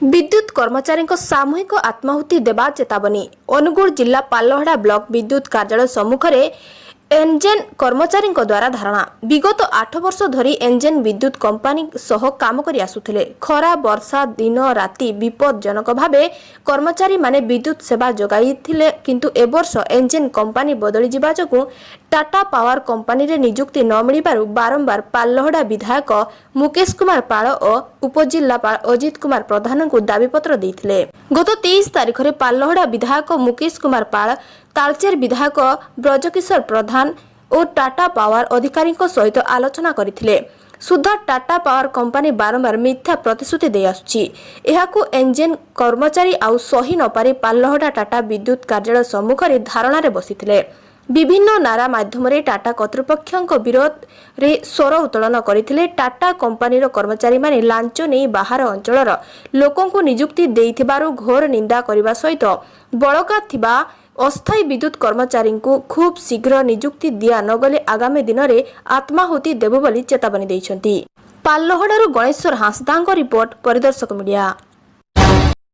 ବିଦ୍ୟୁତ କର୍ମଚାରୀଙ୍କ ସାମୂହିକ ଆତ୍ମାହୁତି ଦେବା ଚେତାବନୀ। ଅନୁଗୁଳ ଜିଲ୍ଲା ପାଲଲହଡ଼ା ବ୍ଲକ ବିଦ୍ୟୁତ କାର୍ଯ୍ୟାଳୟ ସମ୍ମୁଖରେ ଏନ୍ଜେନ୍ କର୍ମଚାରୀଙ୍କ ଦ୍ୱାରା ଧାରଣା। ବିଗତ 8 ବର୍ଷ ଧରି ଏନ୍ଜେନ୍ ବିଦ୍ୟୁତ କମ୍ପାନୀ ସହ କାମ କରି ଆସୁଥିଲେ। ଖରା ବର୍ଷା, ଦିନ ରାତି ବିପଦଜନକ ଭାବେ କର୍ମଚାରୀମାନେ ବିଦ୍ୟୁତ ସେବା ଯୋଗାଇଥିଲେ। କିନ୍ତୁ ଏବର୍ଷ ଏନ୍ଜେନ୍ କମ୍ପାନୀ ବଦଳିଯିବା ଯୋଗୁଁ ଟାଟା ପାୱାର କମ୍ପାନୀରେ ନିଯୁକ୍ତି ନ ମିଳିବାରୁ ବାରମ୍ବାର ପାଲଲହଡ଼ା ବିଧାୟକ ମୁକେଶ କୁମାର ପାଳ ଓ ଉପଜିଲ୍ଲାପାଳ ଅଜିତ କୁମାର ପ୍ରଧାନଙ୍କୁ ଦାବିପତ୍ର ଦେଇଥିଲେ। ଗତ 23 ତାରିଖରେ ପାଲଲହଡ଼ା ବିଧାୟକ ମୁକେଶ କୁମାର ପାଳ, ତାଳଚେର ବିଧାୟକ ବ୍ରଜକିଶୋର ପ୍ରଧାନ ଓ ଟାଟା ପାୱାର ଅଧିକାରୀଙ୍କ ସହିତ ଆଲୋଚନା କରିଥିଲେ ସୁଦ୍ଧା ଟାଟା ପାୱାର କମ୍ପାନୀ ବାରମ୍ବାର ମିଥ୍ୟା ପ୍ରତିଶ୍ରୁତି ଦେଇ ଆସୁଛି। ଏହାକୁ ଏନ୍ଜେନ୍ କର୍ମଚାରୀ ଆଉ ସହି ନପାରି ପାଲଲହଡ଼ା ଟାଟା ବିଦ୍ୟୁତ କାର୍ଯ୍ୟାଳୟ ସମ୍ମୁଖରେ ଧାରଣାରେ ବସିଥିଲେ। ବିଭିନ୍ନ ନାରା ମାଧ୍ୟମରେ ଟାଟା କର୍ତ୍ତୃପକ୍ଷଙ୍କ ବିରୋଧରେ ସ୍ୱର ଉତ୍ତୋଳନ କରିଥିଲେ। ଟାଟା କମ୍ପାନୀର କର୍ମଚାରୀମାନେ ଲାଞ୍ଚ ନେଇ ବାହାର ଅଞ୍ଚଳର ଲୋକଙ୍କୁ ନିଯୁକ୍ତି ଦେଇଥିବାରୁ ଘୋର ନିନ୍ଦା କରିବା ସହିତ ବଳକା ଥିବା ଅସ୍ଥାୟୀ ବିଦ୍ୟୁତ କର୍ମଚାରୀଙ୍କୁ ଖୁବ୍ ଶୀଘ୍ର ନିଯୁକ୍ତି ଦିଆ ନଗଲେ ଆଗାମୀ ଦିନରେ ଆତ୍ମାହୁତି ଦେବୁ ବୋଲି ଚେତାବନୀ ଦେଇଛନ୍ତି। ପାଲଲହଡ଼ାରୁ ଗଣେଶ୍ୱର ହାଁସଦାଙ୍କ ରିପୋର୍ଟ, ପରିଦର୍ଶକ ମିଡିଆ।